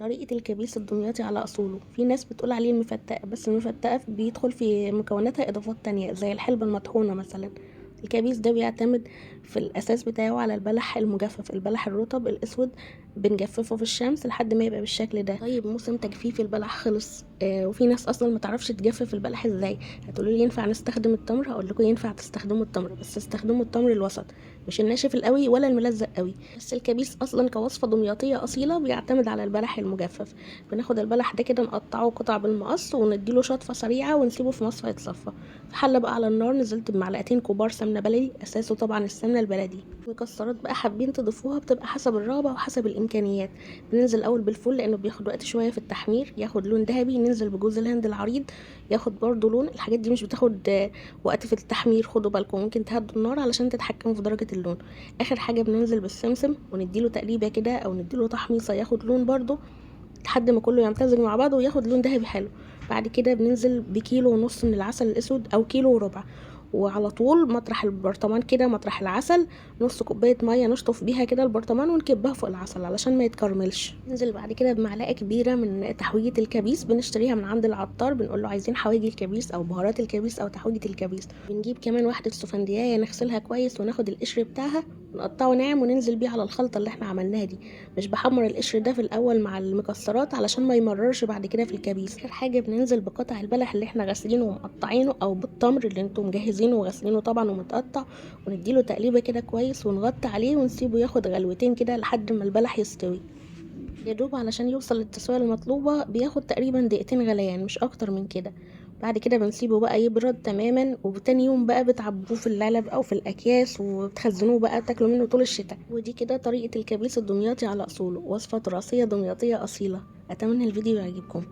طريقة الكبيس الدمياطي على أصوله. في ناس بتقول عليه المفتقة، بس المفتقة بيدخل في مكوناتها إضافات تانية زي الحلبة المطحونة مثلا. الكبيس ده بيعتمد في الأساس بتاعه على البلح المجفف، البلح الرطب الأسود، بنجففه في الشمس لحد ما يبقى بالشكل ده. طيب موسم تجفيف البلح خلص، وفي ناس أصلا ما تعرفش تجفف البلح إزاي. هتقولوا لي ينفع نستخدم التمر؟ هقول لكم ينفع تستخدموا التمر، بس استخدموا التمر الوسط، مش الناشف القوي ولا الملزق قوي. بس الكبيس أصلا كوصفة دمياطية أصيلة بيعتمد على البلح المجفف. بناخد البلح ده كده نقطعه قطع بالمقص ونديله شطفة سريعة ونسيبه في مصفى يتصفى. في حلة بقى على النار نزلت بمعلقتين كبار سمنة بلدي، أساسه طبعا السمنة البلدي. مكسرات بقى حابين تضيفوها بتبقى حسب الرغبة وحسب الإمكانيات. بننزل أول بالفول لأنه بياخد وقت شوية في التحمير، ياخد لون ذهبي. ننزل بجوز الهند العريض ياخد برضو لون. الحاجات دي مش بتاخد وقت في التحمير، خدوا بالكم، ممكن تهدوا النار علشان تتحكموا في درجة اللون. آخر حاجة بننزل بالسمسم ونديله تقليبة كده أو نديله تحميصة ياخد لون برضو لحد ما كله يمتزج مع بعضه وياخد لون ذهبي حلو. بعد كده بننزل بكيلو ونص من العسل الاسود او كيلو وربع، وعلى طول مطرح البرطمان كده مطرح العسل نص كوباية مية نشطف بيها كده البرطمان ونكبها فوق العسل علشان ما يتكرملش. ننزل بعد كده بمعلقه كبيرة من تحويجه الكبيس، بنشتريها من عند العطار، بنقول له عايزين حوايج الكبيس او بهارات الكبيس او تحويجه الكبيس. بنجيب كمان واحدة سفنديايه نغسلها كويس وناخد القشر بتاعها نقطعه ناعم وننزل بيه على الخلطة اللي احنا عملناها دي. مش بحمر القشر ده في الاول مع المكسرات علشان ما يمررش بعد كده في الكبيس. اخر حاجة بننزل بقطع البلح اللي احنا غاسلينه ومقطعينه او بالتمر اللي انتم مجهزينه وغاسلينه طبعا ومتقطع، ونديله تقليبه كده كويس ونغطي عليه ونسيبه ياخد غلوتين كده لحد ما البلح يستوي. يا دوب علشان يوصل للتسويه المطلوبة بياخد تقريبا دقيقتين غليان مش اكتر من كده. بعد كده بنسيبه بقى يبرد تماما، وتاني يوم بقى بتعبوه في العلب او في الاكياس وبتخزنوه بقى تاكلوا منه طول الشتاء. ودي كده طريقه الكبيس الدمياطي على اصوله، وصفه تراثيه دمياطيه اصيلة. اتمنى الفيديو يعجبكم.